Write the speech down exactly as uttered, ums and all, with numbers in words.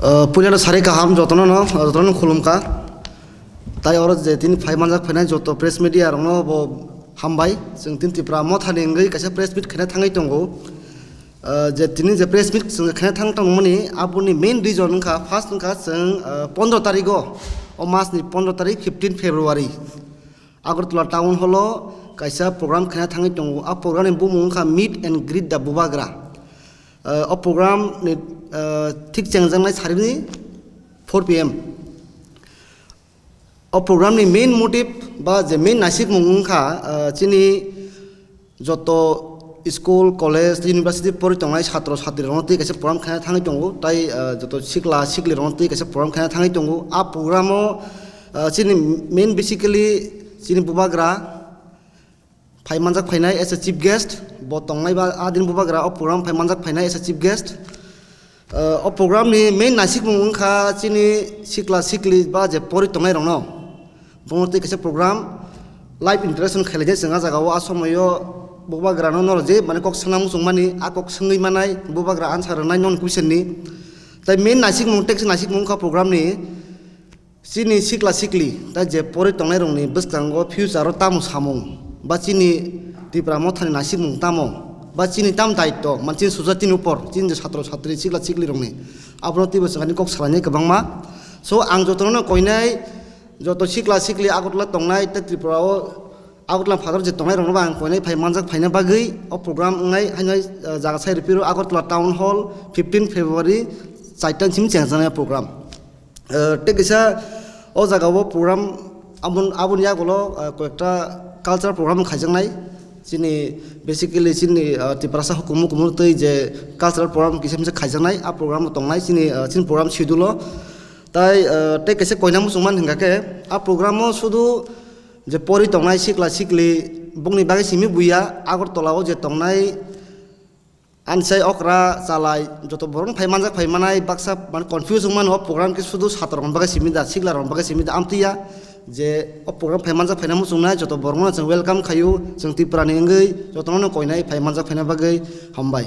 Uh, puila no sari kaham jotono no, uh, jotono no khulumkha. Tai oro je tini phai manjak phainai joto press media rokno bo hambai. Chwng tini Tipra Mothani wngwi kaisa press meet khaina thangwi tongo. Uh, je tini je press meet chwng khaina thang tongmani aboni main reason wngkha, first wngkha chwng, uh, pondro tarigo, o mas ni pondro tarik, fifteen February. Agartala Town Hall o kaisa program khaina thangwi tongo. A program ni bumung wngkha Meet and Greet the Bubagra. Uh, o program ni, uh, thik chengjaknai sarini four P M. O program ni main motive ba je main naisikmung wngkha, uh, chini joto school, college, university pori tongnai satro satri rokno twi kaisa program khaina thangwi tongo, tai, uh, joto sikla sikli rokno twi kaisa program khaina thangwi tongo. A program o, uh, chini main basically chini bubagra phai manjak phainai as a chief guest, bo tongnai ba a din bubagra o program phai manjak phainai as a chief guest. Uh, o program ni main naisikmung wngkha chini sikla sikli ba je pori tongnai rokno. Bono twi kaisa program live interaction khailai jai chwng a jaga o, a somoio bubagra no norok je mane kok swngna muchung mani a kok swngwi manai bubagra answer rwnai non question ni. Tai main naisikmung, text naisikmung wngkha program ni chini sikla sikli tai je pori tongnai rokni bwskango future o tamo samung ba chini Tipra Mothani naisikmung tamo ba chini tam daitto man chini sujatini upor chini je satro satri sikla sikli rokni abono twibo chwngani kok salainai kwbangma. So ang jotono no koinai joto sikla sikli Agartala tongnai tei Tripura o Agartala phadar je tongnai rokno bo ang koinai phai manjak phaina bagwi o program wngnai haino, uh, jaga sai ripiro Agartala Town Hall fifteen February chaita simi chengjaknai program. Uh, tei kaisa o jaga o program abon-, aboni yagulo, uh, koyekta cultural program khaijaknai. Chini basically chini, uh, Tiprasa hukumu kumu twi je cultural program kisa misa khaijaknai, a program tongnai chini, uh, chini program schedule o. Tai, uh, tei kaisa koina muchungmani hingka khe a program o sudu je pori tongnai sikla sikli bongni bagwi simi buya Agartala o je tongnai ansai okra chalai joto borok phai manjak phai manai baksa mane confuse wngmano o program khe sudu satro rokni bagwi simi da sikla rokni bagwi simi da amtwi ya je o program phai manjak phaina muchungnai joto borokno chwng welcome khaio chwng Tripura ni wngwi jotono koinai phai manjak phaina bagwi hambai.